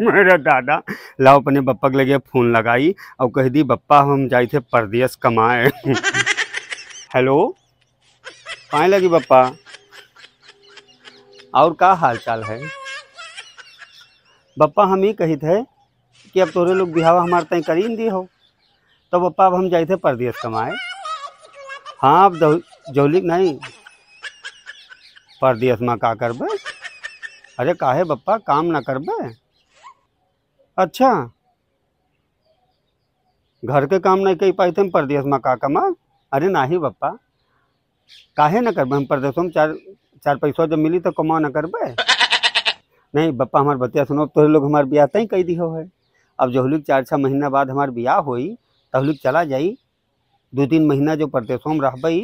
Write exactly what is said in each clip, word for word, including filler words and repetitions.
अरे दादा, लाओ अपने बप्पा के लगे फोन लगाई और कह दी, "बप्पा, हम जाई थे परदेस कमाए।" हेलो, पाए लगी बप्पा, और का हाल चाल है? बप्पा, हम ई कहित है कि अब तोहरे लोग बिहावा हमार तय करीन दी हो, तो बप्पा, अब हम जाई थे परदेस कमाए। हाँ, अब दहु-, जौलिक नहीं, परदेस मा का करबे? अरे काहे बप्पा, काम ना करबे? अच्छा, घर के काम नहीं कई पाई थे हम परदेस मा का कमा? अरे नाही बप्पा, काहे न करबे हम परदेसों में चार, चार पैसा जब मिली तो कमा न करबे? नहीं बप्पा, हमार बतिया सुनो, तोहरे लोग हमार बियाह तय कई दिहो है। अब जहुलिक चार छह महीना बाद हमार बियाह होई, तहुलिक चला जाई, दो तीन महीना जो परदेसों में रहबे,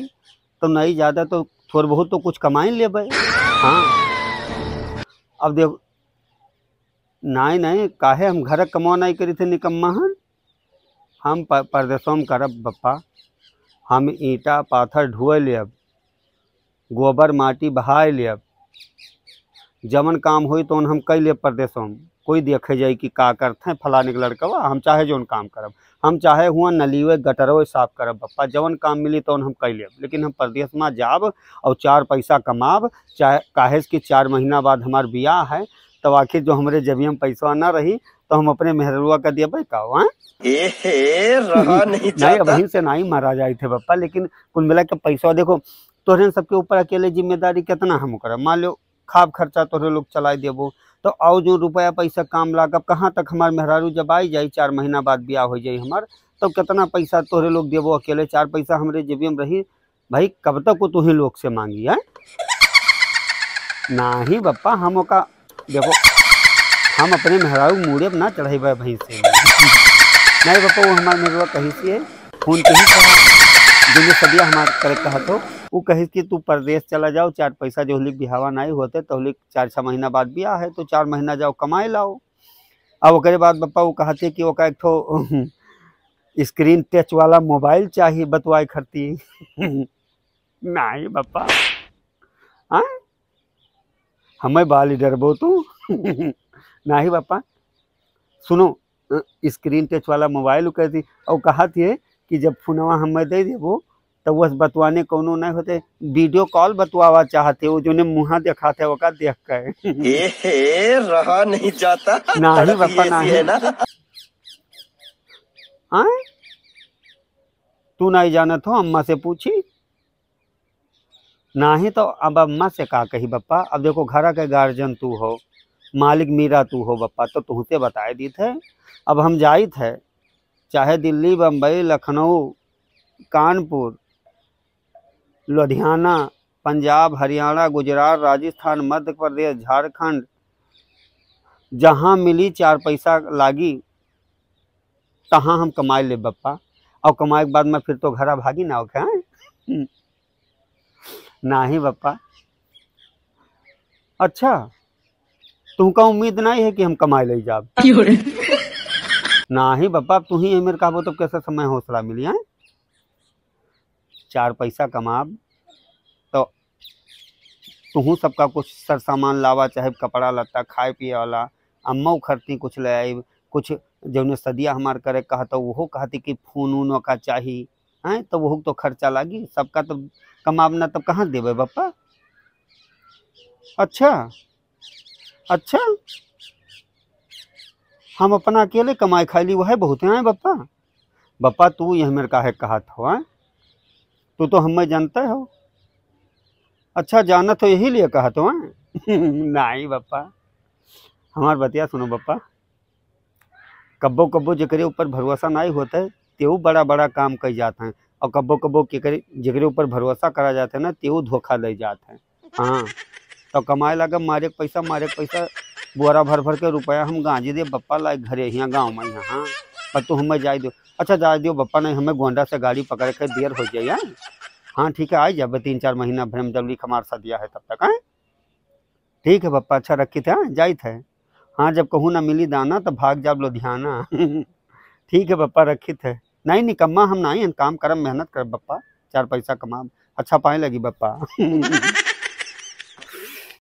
तो नहीं ज्यादा तो थोड़ बहुत तो कुछ कमाई लेबे। हाँ, अब देख, नाई, नाई, काहे हम घर क कमवा नाई करी थे निकम्मा हन? हम प-, परदेसों में करब बप्पा, हम ईंटा पाथर ढुए लेब, गोबर माटी बहाए लेब, जवन काम होई तवन हम कई लेब परदेसों में। कोई देखे जाई कि का करत हैं फलाने के लड़कवा, हम चाहे जौन काम करब, हम चाहे हुआ नलीवे गटरवे साफ करब बप्पा, जवन काम मिली तवन हम कई लेब, लेकिन हम परदेस में जाब और चार पैसा कमाब, चाहे काहे से कि चार महीना बाद हमार बियाह है, तब आखिर जो हमरे जेबिया में पैसवा ना रही, तो हम अपने मेहररुआ का देबे का, हाँ? ए हे, रहा नहीं नहीं, जाता। अबहिन से नाई मारा जाई थे बप्पा, लेकिन कुल मिला के पैसवा देखो, तोहरे सबके ऊपर अकेले जिम्मेदारी कितना हम करब? मान लो, खाब खर्चा तोहरे लोग चलाई देबो, तो आओ जो रुपया पैसा काम लागब, कहाँ तक हमार मेहरारू जब आई जाई, चार महीना बाद बियाह हो जाई हमार, तो कितना पैसा तोहरे लोग देबो अकेले? चार पैसा हमरे जेबिया में रही, भाई, कब तक वो तुही लोग से मांगी, हैं? नाही बप्पा, हम ओका, देखो, हम अपने मेहरारू मूड़े पे ना चढ़ाई बा भैंस से। नहीं बप्पा, वो हमार मेहरुआ कही सी है, फोन पे ही कहा, दुनिया सदिया हमार करे कहा तो, वो कही कि तू परदेस चला जाओ, चार पैसा जो होली बिहावा नहीं होते, तो होली चार छह महीना बाद बियाह है, तो चार महीना जाओ कमाए लाओ। अब ओकरे बाद बप्पा वो कहते कि ओका एक ठो screen touch वाला मोबाइल चाही बतवाए खरती। नाही बप्पा, हाँ? हमें बाली डरबो तू? नाही बप्पा, सुनो, अ, screen touch वाला मोबाइल उ कहती, और कहत ये कि जब फोनवा हमें दे देबो, तो वह बतवाने कौनो नहीं होते, video call बतवावा चाहते, वो जोने मुँहा देखाते, ओका देख के। ए हे, रहा नहीं जाता। नाही तड़प बप्पा, ये ऐसी नाही। है ना। हाँ? तू नहीं जानत हो, अम्मा से पूछी। नाही तो अब अम्मा से का कही बप्पा, अब देखो घर के गार्जियन तू हो, मालिक मीरा तू हो बप्पा, तो तुहसे बताए दीत है। अब हम जाइत है, चाहे दिल्ली, बम्बई, लखनऊ, कानपुर, लुधियाना, पंजाब, हरियाणा, गुजरात, राजस्थान, मध्य प्रदेश, झारखंड, जहाँ मिली चार पैसा लागी, तहाँ हम कमाए ले बप्पा। और कमाए के बाद में फिर तो घरा भागी ना होके, हाँ? नाही बप्पा। अच्छा, तुमका उम्मीद नहीं है कि हम कमाए ले जाब? क्यों रे? नाही बप्पा, अब तू ही मेरे कहबो तब कैसे समय हौसला मिली, हैं? चार पैसा कमाब तो तुहू सबका कुछ सर सामान लावा, चाहे कपड़ा लत्ता, खाए पिए वाला, अम्मा खरती कुछ ले आई, कुछ जौने सदिया हमार करे कहत, उहो कहती कि फोन उन का चाही, हैं, तो वहू तो खर्चा लागी, सबका तो कमाब ना, तब कहाँ देबे बप्पा? अच्छा, अच्छा, हम अपना अकेले कमाए खाई ली, वह बहुत है बप्पा। बप्पा, तू यह मेरे काहे कहत हो, हैं? तू तो हमें जानते हो। अच्छा, जानत हो, यही लिए कहत हो, हैं? नाही बप्पा, हमार बतिया सुनो बप्पा, कब्बो कब्बो जेकरे ऊपर भरोसा नाही होते, तेऊ बड़ा बड़ा काम कई जात हैं, और कब्बो कब्बो केकरे, जेकरे ऊपर भरोसा करा जात है ना, तेऊ धोखा दे जात हैं। हाँ, तो कमाए लागे, मारे के पैसा, मारे के पैसा, बोरा भर भर के रुपया हम गांजे दे बप्पा लाए घरे हियाँ गाँव में हियाँ। हाँ, पर तू हमें जाए दियो। अच्छा, जाए दियो बप्पा, नहीं हमें गोंडा से गाड़ी पकड़े के देर हो जाए। हाँ? हाँ, ठीक है, आई जाबे तीन चार महीना भर में, जब लिख हमार सदिया है तब तक, हैं? ठीक है बप्पा, अच्छा रखित है, हाँ, जाइत है। हाँ, जब कहूँ ना मिली दाना तो भाग जाब लुधियाना। ठीक है बप्पा, रखित है। नहीं निकम्मा हम नहीं, हम काम करब, मेहनत करब बप्पा, चार पैसा कमाब, अच्छा पाए लगी बप्पा।